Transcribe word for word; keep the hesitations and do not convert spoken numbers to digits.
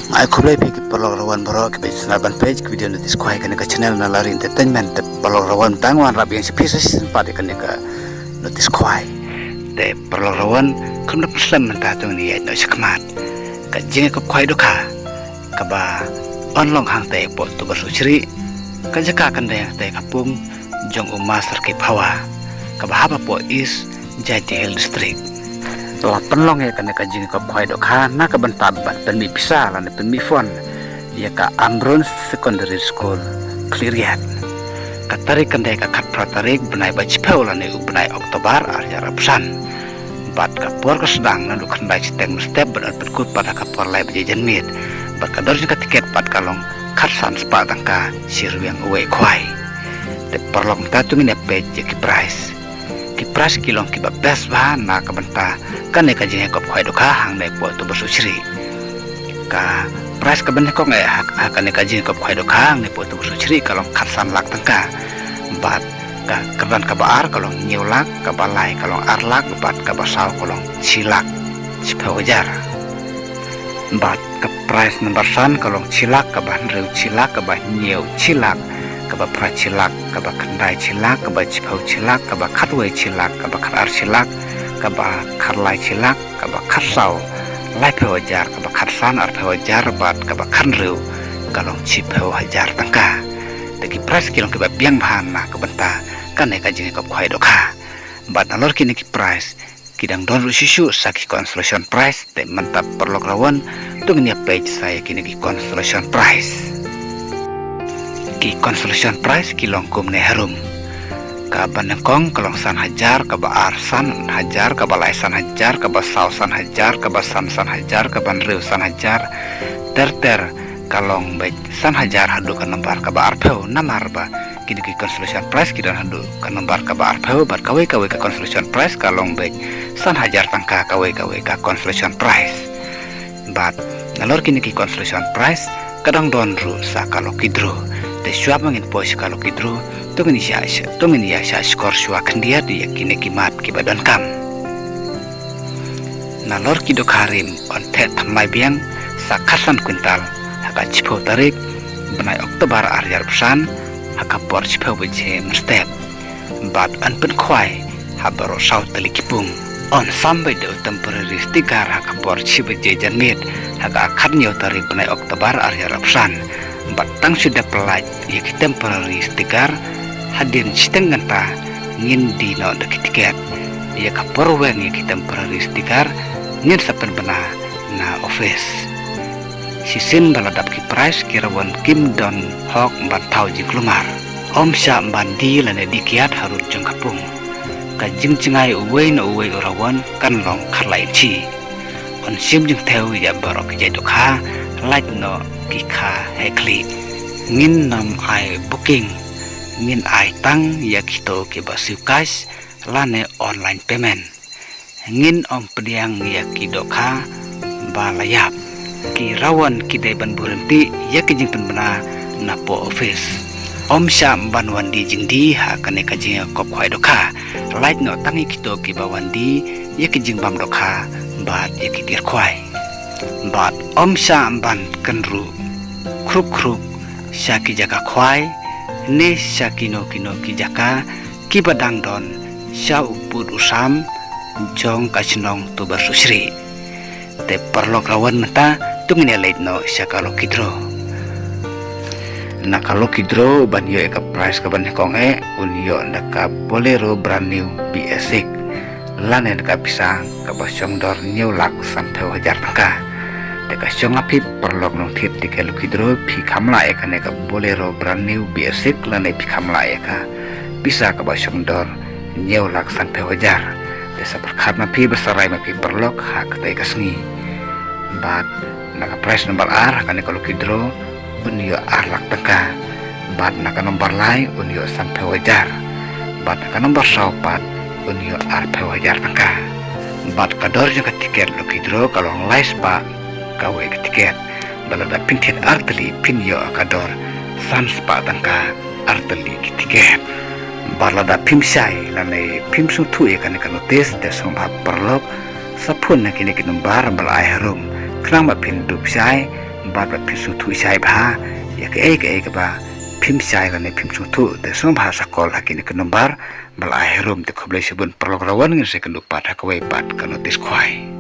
Ai khublei phi ki paralok rawan baroh kiba sngap ban peit ki video Notice Khwai kane ka channel Nalari Entertainment. Te paralok rawan, tang wan rap ïa sha phi sa shisien pat ïa kane ka Notice Khwai. Te paralok rawan, khlem da pynslem mynta to ngin ïaid noh shakhmat. Ka jingïakop khwai dohkha kaba yn long hangtei hapoh Tuber Suchri, ka jaka kan dei hangtei ka pung jong u Master Kip Hawa, kaba hap hapoh East Jaintia Hills District. La pynlong ïa kane ka jingïakop khwai dohkha na ka bynta ban pynmih pisa lane pynmih fund ïa ka Ambrose Secondary School, Khliehriat. Ka tarik kan dei ka khatphra tarik bnai ba shiphew lane u bnai October ar hajar arphew san. Bad ka por ka sdang naduh khyndai shiteng mynstep bad yn pynkut pat ha ka por lai baje janmiet. Bad ka dor jong ka tiket pat ka long khatsan spah tyngka shi rwiang uwei u khwai. Te paralok, mynta to ngin ïa peit ïa ki prize. Ki prize ki long kiba best bha na ka bynta kane ka jingïakop khwai dohkha hangne hapoh Tuber Suchri. Ka prize kaba nyngkong eh ha, ha kane ka jingïakop khwai dohkha hangne hapoh Tuber Suchri ka long khatsan lak tyngka. Bad ka kyrdan kaba ar ka long hynñiew lak, kaba lai ka long ar lak, bad kaba saw ka long shi lak shiphew hajar. Bad ka prize number san ka long shi lak, kaba hynriew shi lak, kaba hynñiew shi lak, kaba phra shi lak, kaba khyndai shi lak, kaba shiphew shi lak, kaba khatwei shi lak, kaba khatar shi lak, kaba khatlai shi lak, kaba khatsaw laiphew hajar, kaba khatsan arphew hajar, bad kaba khathynriew ka long shiphew hajar tyngka. Te ki prize ki long kiba biang bha na ka bynta kane ka jingïakop khwai dohkha. Bad nalor kine ki prize ki dang don ruh shuh shuh sa ki consolation prize, te mynta paralok rawan to ngin ïa peit sa ïa kine ki consolation prize. Ki consolation prize ki long kumne harum. Kaba nyngkong ka long san hajar, kaba ar san hajar, kaba lai san hajar, kaba saw san hajar, kaba san san hajar, kaba hynriew san hajar. Ter ter ka long beit san hajar haduh ka nombar kaba arphew, namar ba kine ki consolation prize ki don haduh ka nombar kaba arphew, bad kawei kawei ka consolation prize ka long beit san hajar tyngka kawei kawei ka consolation prize. Bad nalor kine ki consolation prize ka dang don ruh sa ka lucky draw. Te shuwa ba ngin poi sha ka lucky draw, to ngin ïa sha, to ngin ïa shah shkor shuwa khyndiat ïa kine ki mat kiba donkam. Nalor ki dohkha rim yn theh thymmai biang sa khatsan kwintal ha ka shiphew tarik bnai October ar hajar arphew san ha ka por shiphew baje mynstep. Bad yn pynkhwai ha baroh saw tylli ki pung. Yn sam beit da u temporary sticker ha ka por shi baje janmiet ha ka khathynñiew tarik bnai October ar hajar arphew san. Bad tang shu dep pyllait ïa ki temporary sticker, hadien shiteng kynta ngin die noh da ki tiket. Ïa ka por weng ïa ki temporary sticker ngin sa pynbna na office. Shisien ba la dap ki prize, ki rawon kim don hok ban thaw jingkulmar. Ym shah ban die lane die kiad harud jong ka pung. Ka jingjngai uwei na uwei u rawon kan long khatlai inchi. Yn shim jingthew ïa baroh ki jait dohkha, lait noh ki kha heh khlieh. Ngin nym ai booking, ngin ai tang ïa kito kiba siew cash lane online payment. Ngin ym pdiang ïa ki dohkha ba la ïap. Ki rawon ki dei ban buh ryntih ïa ki jingpynbna na post office. Ym shah ban wan die jingdie ha kane ka jingïakop khwai dohkha. Lait noh tang ïa kito kiba wan die ïa ki jingbam dohkha bad ïa ki tiar khwai. Bad ym shah ban kynruh khrup khrup sha ki jaka khwai ne sha kino kino ki jaka kiba dang don sha u pud u sam jong ka shnong Tuber Suchri. Te paralok rawon, mynta to ngin ïa leit noh sha ka lucky draw. Na ka lucky draw ban ïoh ïa ka prize kaba nyngkong eh un ïoh na ka Bolero brand new B S six lane na ka pisa kaba shong dor hynñiew lak sanphew hajar tyngka. Te ka shong ha phi paralok nongthied tiket lucky draw, phi kham lah ïa kane ka Bolero brand new B S six lane phi kham lah ïa ka pisa kaba shong dor hynñiew lak sanphew hajar. Te sa pyrkhat ma phi ba sa rai ma phi paralok ha katei ka sngi. Bad na ka prize number ar ha kane ka lucky draw un ïoh ar lak tyngka. Bad na ka number lai un ïoh sanphew hajar. Bad na ka number saw pat un ïoh arphew hajar tyngka. Bad ka dor jong ka tiket lucky draw ka long lai spah kawei ka tiket. Bad lada phin thied ar tylli phin ïoh ka dor san spah tyngka ar tylli ki tiket. Bad lada phim shai lane phim sngewthuh ïa kane ka notice, te sngewbha paralok sa phone na kine ki number ba la ai harum khnang ba phin dup shai Bad ba phin sngewthuh shai bha ïa kaei kaei kaba phim shai lane phim sngewthuh, te sngewbha sa call ha kine ki number ba la ai harum. Te khublei shibun paralok, ngin sa ïakynduh pat ha kawei pat ka notice khwai.